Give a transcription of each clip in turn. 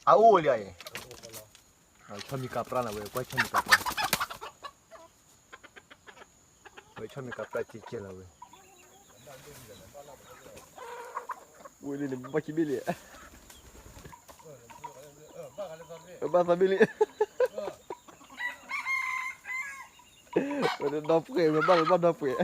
အအိၣ်ဝဲလံအံၤ, ဆီမံၤကပြၢနၤဝဲ ကွၢ်ဆီမံၤကပြၢ, ဝဲဆီမံၤကပြၢကဲကဲလီၤဝဲ, ဝဲန့ၣ်ဘၣ်ခံဘ့ၣ်လံ, ဘၣ်သးဘ့ၣ်လံ ဝဲဒီပှဲၤဝဲဘၣ်လၢဘၣ်ဒီပှဲၤ,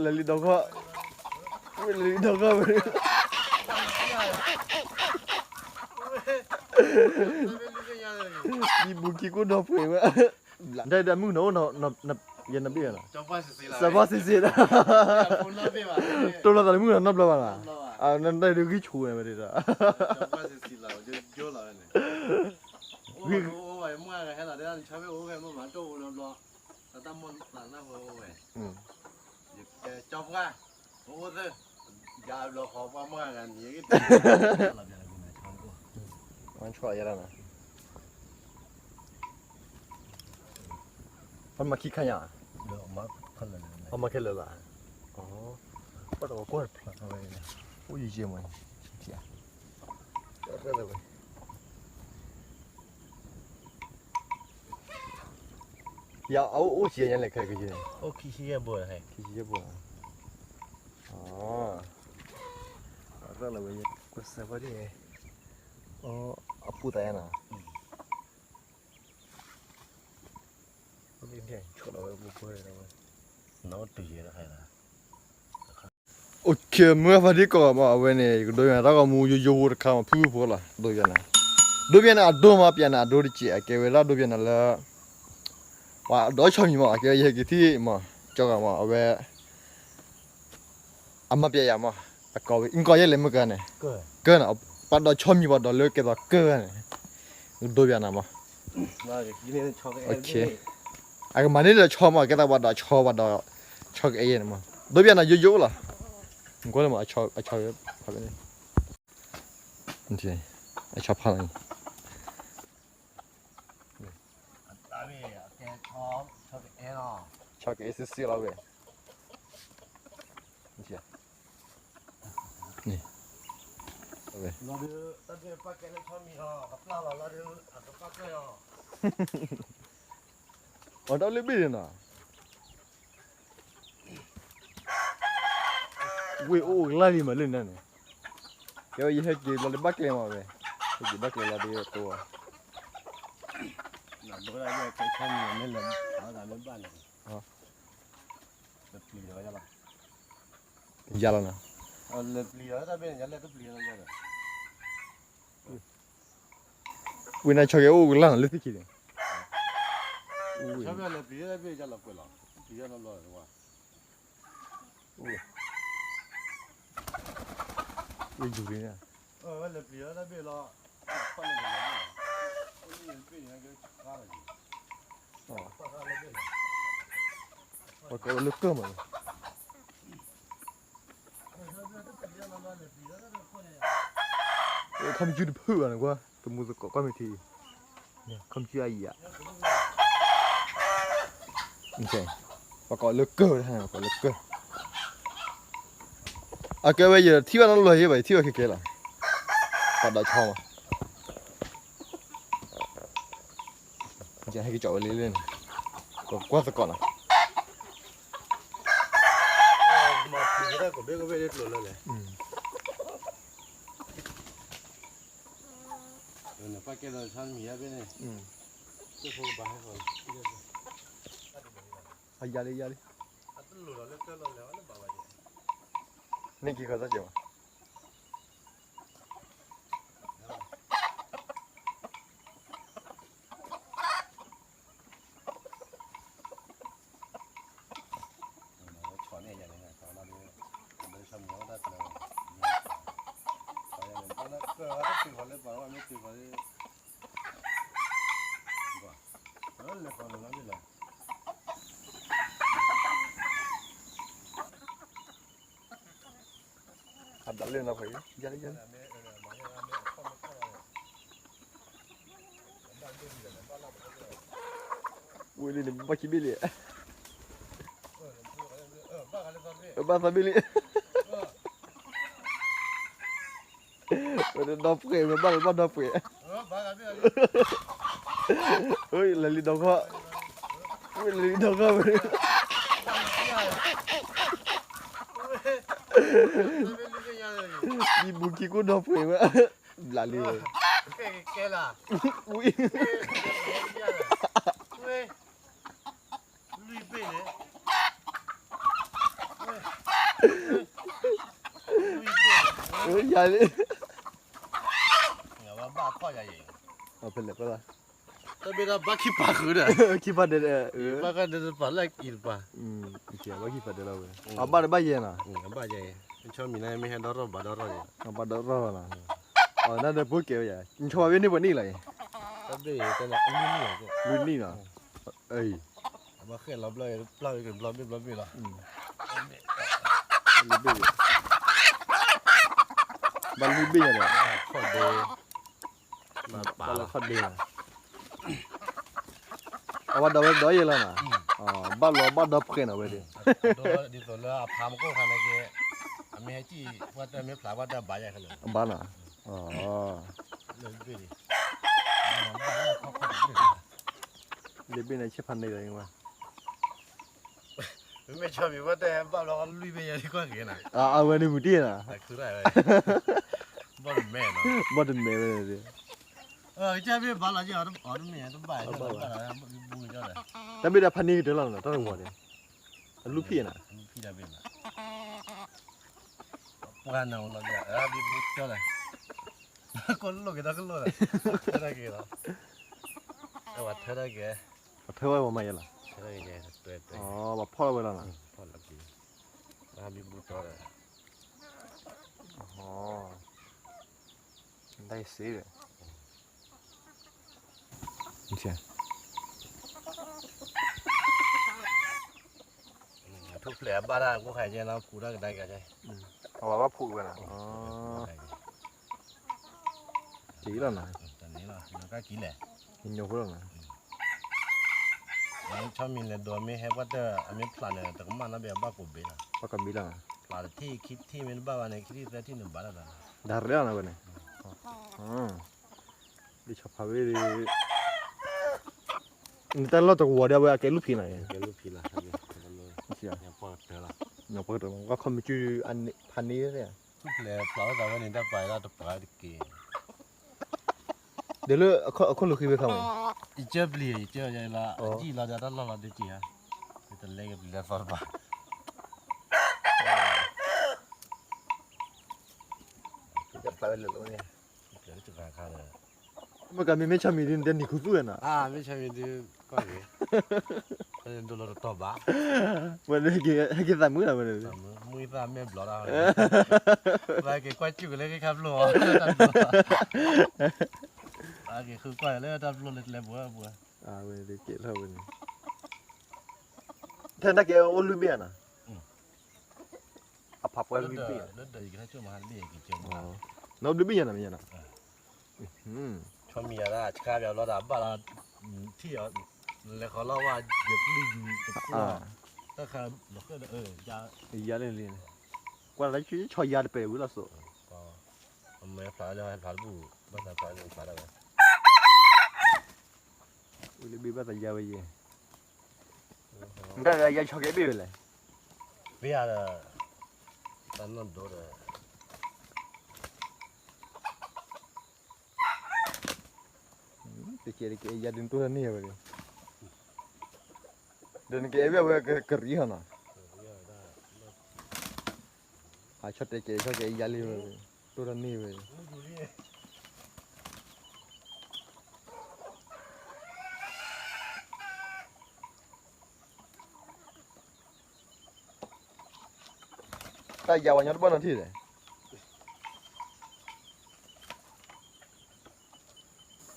လၢလံဒီခီ, လၢလံဒီခီဝဲ, ဒ်ဘူးခံကိၣ်ဒီပှဲၤဝဲ, ဒ်ဒ်မုၢ်နအိၣ်, ယနဘ့ၣ်လီၤ, စၢဘၣ်စ့စ့လီၤ, တိၢ်လီၤသးလၢမုၢ်နနီတဘျီဘၣ်လီၤ, နဒၣ်ဒ်ဂံၢ်ဆူၣ်န့ၣ်ဝဲဒၣ် ဝဲဆီယဲဒၣ်န့ၣ်, ပမၤခံခါညါ, ပမၤခဲလၢာ်သး, ပှၤတဝီကွၢ်တဖျါထီၣ်ဝဲ, အိၣ်ယံာ်ယံာ်မး, ယအိၣ်အိၣ်ဆံးညါလဲၣ်ခဲကယဲၢ်, ခံဆံယဲၢ်ဘိ, ကွၢ်စၢဖီဒ်န့ၣ်, အပူၤသးယါနီၤ, အိၣ်ခ့ မုၢ်ဂၢ်ဖါတံၢ်ကိးဂၤမး အဝဲန့ၣ် ယကဒိပယါနၤတၢ်ဂီၤမူယိယိဖိတခါမး ဖုၣ်ဖုၣ်ဖိလီၤ ဒိပယါနၤ, ဒိပယါနၤအဒိမး ပယါနၤအဒိတစဲး အကဲဝဲဒၣ်ဒိပယါနၤလၢ ပှၤဒီးဆီမံၤမး အကဲဝဲယဟဲက့ၤထံၣ်မး ကၠီဂၤမး အဝဲ အမၤပယါယၤမး အကိးဝဲ နကိးယဲလဲၣ်မုၢ်ကါန့ၣ် ကၢန့ၣ် ပှၤဒီးဆီမံၤပှၤဒီးလၢကဲသိးကၢန့ၣ် ဒိပယါနၤမး အကမၤန့ၢ်ဒီးဆီမး ကဲသးပှၤဒီးဆီ ပှၤဒီး ဆီကအဲၣ်ယဲန့ၣ်မး ဒိပယါနၤယိယိလီၤ ကွၢ်လၢမး အဆီဖးန့ၣ် အဆီဖးလီၤ ဆီကအဲၣ်စ့စ့လီၤဝဲ အီၤတၢ်လၢဘ့ၣ်န့ၣ်နီၤ ဝ့ၢ်အိၣ်ကလၢ်လံမးလၢနၤန့ၣ် ကဲဝဲယဟဲက့ၤလီၤလၢဘၣ်ကျဲမးဝဲ ဟဲက့ၤဘၣ်ကျဲလီၤဒ်တိၢ် ယၤလီၤနၤ ဝ့ၢ်နၤဆီကဲအိၣ်ကလၢ်နၤလၢသ့ၣ်ခံန့ၣ် ဝ့ၢ်ယူၤန့ၣ် ပှၤကိးလၢကၢၢ်မး ခီမ့ၢ်စုတဖုၣ်ဘၣ်န့ၣ်ကွၢ် သမူသကိးကွၢ်မ့ၢ်ထံ ခီမ့ၢ်စုအယံၤဧါ ပှၤကိးလၢကၢၢ် ပှၤကိးလၢကၢၢ် အကဲဝဲယထံၣ်ဘၣ်နီတဘျီယဲဘၣ် ယထံၣ်ဘၣ်ခဲကဲလီၤ ပှၤဒီးဆီမး ယဟဲက့ၤကၠီဝဲလံလၢန့ၣ် ကွၢ်သကိးနီၤ အယၤလံယၤလံ န့ၢ်က့ၤခီၣ်သီက့ၤမး အဘျးလၢနီၢ်ဖးယံၤ ယၤလံယၤလံ ဝံၤလံန့ၣ် ဘၣ်ခံဘ့ၣ်လံ ဘၣ်သးဘ့ၣ်လံ ဝဲဒီးဒီပှဲၤဝဲ ဘၣ်လီၤဘၣ်ဒီပှဲၤ, လၢလံဒီခီၣ်, လၢလံဒီခီၣ်ဝဲ, မံဘူခံကိၣ်ဒီပှဲၤဝဲ, ဘျးလံဝဲ, ဝံၤ, လွံၢ်ဘ့ၣ်န့ၣ်, လွံၢ်ဘ့ၣ်န့ၣ်, ယၤလံ, ဘၣ်ခီၣ်ယၤအံၤ, ဖဲလဲၣ်ပၢ်လီၤ, တၢ်ဘ့ၣ်ဒၣ်ဘၣ်ခံပာ်ဃုာ်ဒီး, ခံပာ်ဒဲး, ဘၣ်ဃီဒဲးတပာ်လၢအံၤတပာ်, ဘၣ်ခံပာ်ဒဲးလီၤဝဲ, အဘၣ်ဒီးဘၣ်ယဲနီၤ, ဘၣ်ယဲ, ဆီမံၤန့ၣ်မ့ၢ်ဟဲဒီရီၣ်ဘၣ်ဒီရီၣ်န့ၣ်, ဘၣ်ဒီရီၣ်နီၤ, အဝဲဒၣ်ဒီးဖိကဲဝဲယၤ, နဆီဘၣ်ဘ့ၣ်န့ၢ်ပှဲၤနံၣ်လီၤအံၤ, တၢ်ဘ့ၣ်, လွံၢ်နံၣ်နီၤ, အံၤ, ဘၣ်ဃဲလီၤဘျီ, ပျၢ်ဝဲက့ၤဘျီဘ့ၣ်ဘျီဘ့ၣ်လီၤ, လွံၢ်ဘ့ၣ်, ဘၣ်လွံၢ်ဘ့ၣ်ညါဒီး, ခီၣ်ဒ့, ဘၣ်လီၤခီၣ်ဒ့နီၤ, အဝဲဒီးဝဲဒီးယဲလီၤနီၤ, ဘၣ်လီၤဘၣ်ဒီပှဲၤနီၤဝဲဒၣ်, ဒ်သိးလၢအဖးမကိၢ်ခါန့ၣ်က့, အမ့ၢ်ဟဲကံၣ်ပှၢ်တၢၢ်မ့ၢ်ဖျးပှၢ်တၢၢ်ဘၣ်ယဲခဲလၢာ်, ဘၣ်နီၤ, လွံၢ်ဘ့ၣ်န့ၣ်ဆ့ၣ်ဖးန့ၢ်လီၤအံၤဝဲ မ့ၢ်ဆီမံၤဝဲတဟဲဘၣ်ဘျီလွံၢ်ဘ့ၣ်ယဲကွၢ်က့ၤနၤ, အဝဲန့ၣ်မုၢ်တ့ၢ်နၤ, ဘီၣ်တမဲ, ဘီၣ်တမဲဝဲ, ကစၢ်ဘ့ၣ်ဘၣ်လီၤက့ၤအီၤတမ့ၢ်တဘၣ်, တၢ်ဘ့ၣ်ဒၣ်ဖးန့ၢ်ကတၢၢ်လီၤနီၤ တၢ်တဝီၤန့ၣ်, အလူဖံးနၤ, ပှၤနၤလီၤ, ကလိၣ်က့ၤတၢ်ကလိၣ်ဒီး, ထၢထၢက့ၤလီၤ, ပှၤထၢထၢက့ၤ, ပှၤထၢဝဲပှၤမၤယဲလီၤ, ပှၤဖီၣ်လီၤဝဲလီၤနီၤ, ဖီၣ်လီၤက့ၤ, ဘၣ်ဘံဘူတီဒီး, ဒၣ်စ့ဒီး, ထူၣ်ဖျဲးအဘၣ်တၢ်ကိးခါကဲလီၤ ဖူးတၢ်ကဒါက့ၤ, အဝဲဘၣ်ဖူးဝဲနီၤ, က့ၤလီၤနီၤ, က့ၤလီၤ, က့ၤလီၤ, ဆီမံၤလဲၤဒိးမ့ၢ်ဟဲပှၢ်တၢၢ် အမ့ၢ်ဖျးန့ၣ် တကမၣ်နီတဘ့ၣ် အဘၣ်ကိးဘ့ၣ်လီၤ, ဘၣ်ကိးဘ့ၣ်လီၤ, ဖျးတထံၣ်ခံထံၣ်မ့ၢ်တဘၣ်ဘၣ်န့ၣ် ခံထံၣ်သၢထံၣ်န့ၣ်ဘၣ်လီၤ, ဒၣ်ရဲၣ်လီၤဝဲန့ၣ်, ဒ်ဆီဖးဝဲ, နတၢ်လီၢ်တကဝီၤဒီးဝဲအကဲလူဖံးနီၤ, ကဲလူဖံးလီၤ, ပှၤကတၢၢ်လီၤ, ပှၤကခီမ့ၢ်ကၠုဖးန့ၢ်, ဖျးလီၤသးဝဲန့ၣ် တၢ်ပာ်လၢတပာ်တက့ၢ် ဒီးလၢအခိၣ်လိာ်ဃံဝဲခါမ့ၢ်, ယကၢပျံၤ ယကၢယလီၤ ယံၣ်လီၤဒီးတၢ်လီၢ်လီၤဒုးက့ၤဧါ, ယတလဲက့ၤပျံၤလၢသီတပၤ, ယပျံၤလၢတဂၤခါဒီး, မ့ၢ်ကမ့ၢ်မ့ၢ်ဆီမံၤဒုး နတဲနံၤခူသူၣ်ဝဲနီၤ, မ့ၢ်ဆီမံၤဒုး ကွၢ်က့ၤ, ဒိၣ်လီၤတတီၤဘၣ်, ဝဲဟဲက့ၤသးမုာ်လီၤဝဲန့ၣ်, မုာ်သးမဲာ်ဘျီးတၢ်, ပက့ၤကွၢ်စူၣ်က့ၤလၢက့ၤခါဖျိအီၤ, ပက့ၤဃုကွၢ်လၢတၢ်ဖျိလၢကျဲပူၤပူၤ, ဝဲက့ၤထီၣ်ဝဲန့ၣ်, ထဲနကဲအိၣ်လွံၢ်ဘ့ၣ်ဧါနီၤ, အဖးပှဲၤလွံၢ်ဘ့ၣ်, နီၢ်ဘ့ၣ်ဘ့ၣ်ညါနီၤ မ့ၢ်ညါနီၤ, ဆီမံၤယၤဒၣ်ဆှါပၠးဘျီဒီး ဘၣ်လီၤ, ထံၣ်အီၤ, လဲၤဃီၤလီၤဝဲ ယပျံၤယူၤတပူၤ, တၢ်ခါလီၤဃဲၢ်ဒီး, ယၤလံလံ, ကွၢ်လၢဆီယၤတပဲာ်ဝံၤလီၤစိး, အမဲာ်ဖျါလၢဖျါတပူၤ, ဘၣ်သးဖျါလၢဖျါတဝဲ, ဝံၤလၢဘ့ၣ်ဘၣ်သးယၤဝဲယဲ, နတၢ်ယၤဆီကဲဘ့ၣ်ဝဲလဲၣ်, ဘ့ၣ်ယၤဒီး, တၢ်နီၢ်ဒိဒီး တကဲတကဲ ယၤဒုးနတိၢ်တၢ်န့ၢ်ဝဲ, ဒီးနကအဲၣ်ဝဲအဝဲကရံၣ်ဟီနီၤ, ဟးဆီတဲကဲဆီကဲယၤလံဝဲ, တိၢ်တၢ်န့ၢ်ဝဲ တၢ်ယၤဝဲညီတဘၣ်နီၤထံၣ်လဲၣ်,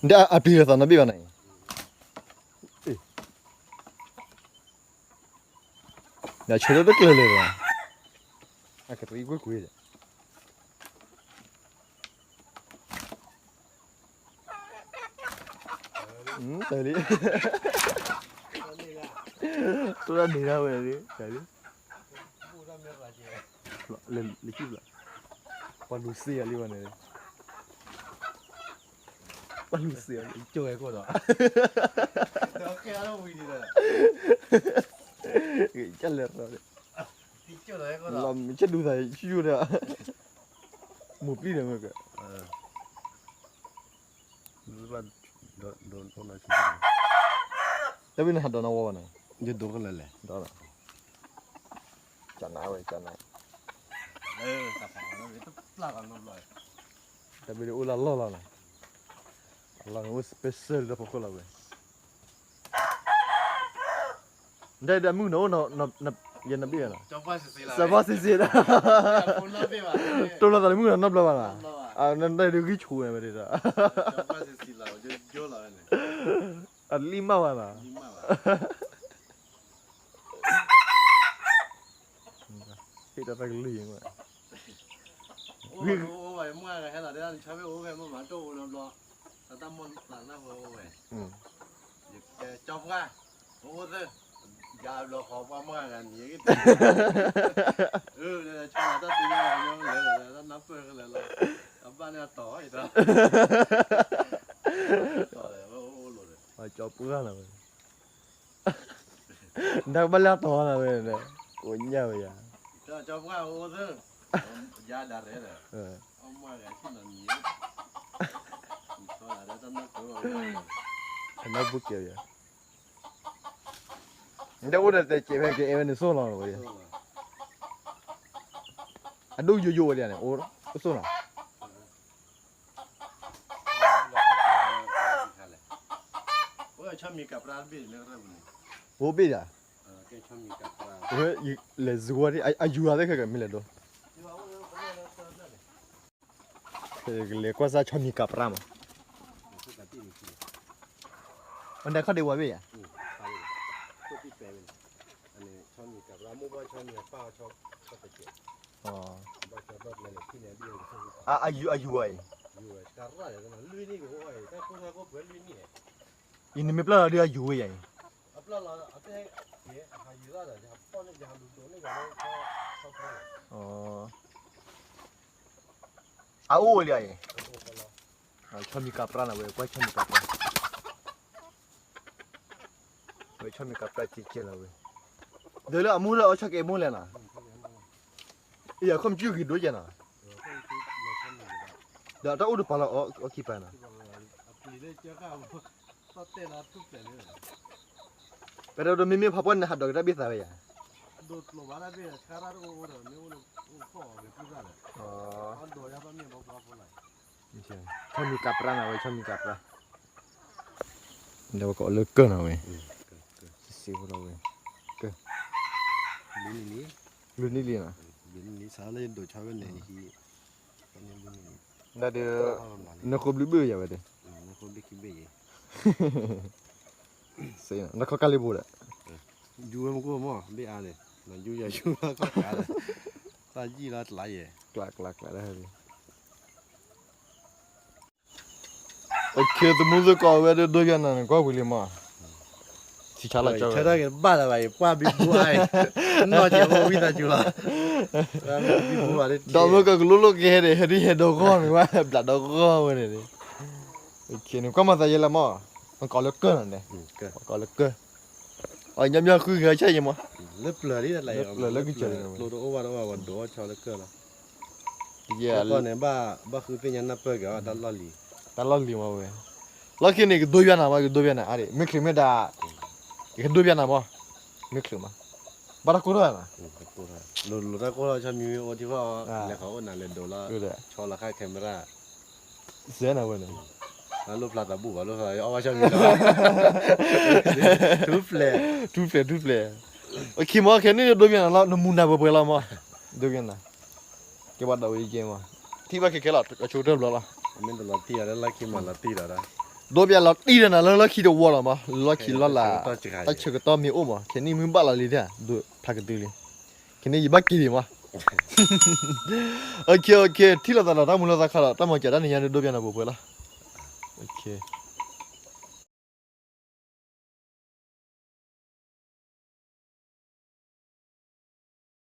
ဒီးအပျံၤလီၤသးနီတဘ့ၣ်ဘၣ်န့ၣ်, ဒီးဆၢထၢၣ်တကျၢၤလၢၤဘၣ်, အကရံၣ်ကွ့ၢ်ကွ့ၢ်ဒီး တၢ်လံ, တိၢ်တၢ်န့ၢ်ဒၣ်ဝဲန့ၣ်, တၢ်လံ, လၢလၢကံၣ်ဘျီ, ပှၤလူၤစ့အလံဝဲန့ၣ်, လူၤစ့ၢ်, ကၠီၣ်ဝဲကီၢ်ဒီး, ကလဲၤရီ, လီၤမ့ၢ်ကၠၢ်ဒူသးဆူၣ်ဒီး, မိၢ်ပျံၢ်ဒီးမ့ၢ်က, တၢ်ဘၣ်န့ၣ်ဟးဒီးနဝီဘၣ်န့ၣ်, ယဒိကလဲၤလဲၣ်, ကနၤဝဲကနၤ, တၢ်ဘၣ်န့ၣ်အိၣ်လၢလီၢ်လီၤန့ၣ်, အလီၢ်န့ၣ်အိၣ် special လၢဖီခိၣ်လီၤဝဲ နတဲဒီးမုၢ်နအိၣ်, ယနဘ့ၣ်နီၤ, စီၤပီစံးစံးဒီး, တိၢ်လီၤသးလၢမုၢ်နီၤနီတဘျီဘၣ်နီၤ, နတဲဒီးဂံၢ်ဆူၣ်ဝဲဒီး, အလံၣ်မၢ်ဘၣ်နီၤ, ဟ့ၣ်တၢ်တၢ်ကလုၢ်ယဲၢ်, အိၣ်ဝဲမုၢ်ဂၤဟဲလီၤဒ်နဆါမ့ၢ်အိၣ်ဖဲမ့ၢ်မၤတိၢ်အိၣ်နီတဘျီ, တၢ်တၢ်မိၢ်သးနၢ်ပၢၢ်အိၣ်ဝဲ, ကၠီပှၢ်, အိၣ်သၢ, ယၤဘျီဃီပှၢ်မုၢ်ဂၤန့ၣ်, အၢၣ်လၢဆီနၤတၢ်သ့ၣ်ညါလၢလၢ, တၢ်နၢ်ပၢၢ်ခဲလၢာ်လီၤ, အဘၣ်န့ၣ်အတီၢ်အံၤဒီး, ကၠီပှၢ်လီၤဝဲ, နဘၣ်လၢအတီၢ်လီၤဝဲ, ကိးညၣ်ဝဲယၤ, ကၠီပှၢ်အိၣ်သၢ, ယၤဒၣ်ရဲၣ်ဒီး, အမုၢ်ဂၤဆ့ၣ်နီၤန့ၣ်, နဘၣ်ဘူၣ်ကဲယၤ, နတအိၣ်ဒီးတဲကဲးဖဲကဲးအဲၣ်ဝဲန့ၣ်စိၣ်လီၤဝဲ, အဒိၣ်ယိယိဝဲဒၣ်န့ၣ်, အိၣ်စိၣ်လီၤ အိၣ်ဘ့ၣ်ယၤ, လဲၤစှၤ, အယူၤအသ့ၣ်ခဲကမ့ၢ်လဲၤဒိ, ကလဲၤကွၢ်စၢ်ဆီမံၤကပြၢ်မး, အန့ၣ်ခီၣ်ဒ့ဝါဘ့ၣ်ယၤ, အယူၤအံၤ, ယနမ့ၢ်ပျၢ်လီၤဒုးအယူၤဝဲယၤအံၤ, အအိၣ်ဝဲလံအံၤ, ဆီမံၤကပြၢ်န့ၣ်ဝဲ, ကွၢ်ဆီမံၤကပြၢ်, ဝဲဆီမံၤကပြၢ်ကဲကဲလီၤဝဲ, ဒီးလၢအမိၢ်လၢအီၣ်ဆီကဲမိၢ်လဲၣ်နီၤ, အံၤအခီၣ်မုၢ်ကဂ့ၤဒိၣ်ကဲနီၤ, ဒီးတၢ်အိၣ်တပၤလီၤအီၣ်ခံပၤနီၤ ပတဲဒိးမ့မ့ၢ်ဖးပှၢ်န့ၣ် ဟးဒိးကတၢ်ဘ့ၣ်သးဝဲယၤ, ဆီမံၤကပြၢ်နၤဝဲ ဆီမံၤကပြၢ်, ဒီးပကအီၣ်လၢကၢၢ်နၤဝဲ, စံးဖိလီၤဝဲ, ကၢၢ်, ဘျုးနံၣ်လံနီၤ, ဒ်ဒီး နဃိဘျုးဘ့ၣ်ယၤဝဲဒီး, နခီကါလ့ဘိဒီး, ယူၤဝဲမူခိၣ်မ့ၢ်ဘ့ၣ်အါန့ၣ်, ယူၤယၤယူၤလီၤခီကါဒီး, တၢ်ယံၣ်လီၤကျးယဲၢ်, ကျးကျးကျးလၢဟဲလံ, အိၣ်ခ့ သမူသကိးဝဲဒၣ်ဒိယၤနၤန့ၣ် ကွၢ်ဝံၤလံမး, ထံဆါလီၤကၠီဝဲ, ဘၣ်လၢၤဘၣ်အံၤ ပှၢ်ဘံဘူအါအံၤ, နီၢ်ကဲၤအိၣ်ဝံသးစူၤလီၤ, ဒီးမ့ၢ်ကကလိလိကဟဲဒီး ဟဲဒ်ဟဲဒီဂီၢ်န့ၣ်ဝဲ ဘျးဒီဂီၢ်ဝဲန့ၣ်, နကွၢ်မၤသးယဲလၢမး, နကိးလၢကၢၢ်နၤန့ၣ်, ကိးလၢကၢၢ်, အညီညီဃုဂဲၤဆၢယဲမး, လၢပျၢၤလံ, လၢကစၢၢ်န့ၣ်ဝဲ ပျိတအိၣ်ဘၣ်တအိၣ်ဘၣ် ပှၤဒိးအီၣ်ဆီလၢကၢၢ်လီၤ, ယဲန့ၣ် ဘၣ်ဃုသ့ၣ်ညါနၢ်ပၢၢ်က့ၤအီၤ တၢ်လီၢ်လံၤ, တၢ်လီၢ်လံၤမးဝဲ, လီၢ်ခံန့ၣ် ကဒိပျၢ်နၤမး ကဒိပျၢ်နၤအါဒံး မ့ၢ်ချုးမ့ၢ်ဒၣ်, ကဒိပျၢ်နၤမး, မ့ၢ်ချုးမး, ဘၣ်တၢ်ကိၢ်ထီၣ်နၤ, လိၤလိၤတၢ်ကိၢ်ထီၣ် ဆီမံၤမ့ၢ်အိၣ်ထံၣ်ဃီ, လဲၤခီအိၣ်နၤလဲၤဒိးလီၤ, ဆီလီၤခါ camera စဲနၤဝဲန့ၣ်, လိၣ်ဖျါသးဘူၣ်ဘၣ် လိၣ်ဖျါအီၣ်ဘၣ်ဆီမံၤလီၤ, ထူဖျဲး, ထူဖျဲး, ထူဖျဲး, အိၣ်ခ့မး ခဲန့ၣ်ဒိပျၢ်နၤလီၤ နမူနၤပှဲၤပှဲၤလီၤမး, ဒိပျၢ်နၤ, ကဲဘၣ်ဒီးဝဲယဲမး, ထံၣ်ဘၣ်ခဲခဲလီၤ အဆိကတၢၢ်ဘျီလီၤ, မ့ၢ်တလီၤတံၢ်အီၤလၢလီၢ်ခံမးလီၤတံၢ်ဒီး, ဒိပျၢ်လီၤတံၢ်ဒီးနၤလၢလီၢ်ခံတဝီလီၤမး လီၢ်ခံလီၢ်လၤ, တၢ်ဆၢကတီၢ်မ့ၢ်အိၣ်မး ခဲန့ၣ်မ့ၢ်ဘၣ်လီၤလံဒၣ် ဒိဖးကတုၤလံ, ခဲန့ၣ်ယဘၣ်က့ၤလံမး OK OK ထံၣ်လိာ်သးဒီးတၢ်မူလၢသးခါဒီး တၢ်မၤစၢၤတၢ်နံၤညါန့ၣ် ဒိပျၢ်နၤပှဲၤပှဲၤလီၤ.